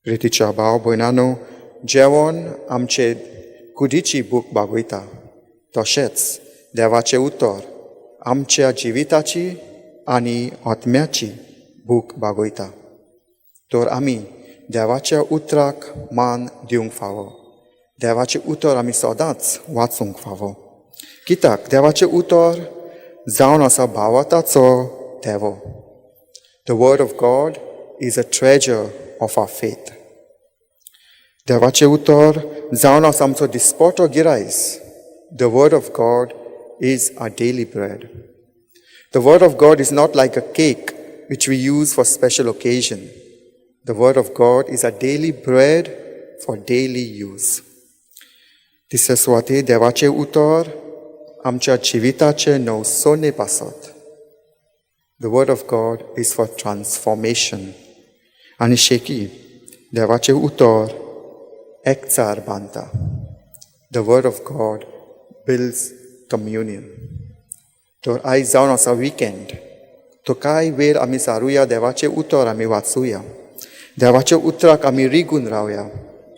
प्रितीच्या भाव भयणानो, जेवण आमचे कुडीची भूक भागयता, तशेंच देवाचें उतर आमच्या जिविताची आनी आत्म्याची भूक भागयता. तर आमी देवाच्या उतराक मान दिवंक फावो. देवाचें उतर आमी सदांच वाचूंक फावो, कित्याक देवाचें उतर जावन आसा भावार्थाचो देवो. The word of God is a treasure of our faith. देवाचें उतर जावन आसा आमचो दिसपटो गिरायस. The word of God is our daily bread. The word of God is not like a cake which we use for special occasion. The word of God is a daily bread for daily use. तिसरे सुवातेर देवाचें उतर आमच्या जिविताचे नवसोने पासत. The word of God is for transformation. आनी शेकी देवाचें उतर एकचार बांदता. The word of God builds communion. तर आयज जावन आसा विकेंड, तो कांय वेळ आमी सारुया, देवाचें उतर आमी वाचुया, देवाच्या उतराक आमी रिगून रावया.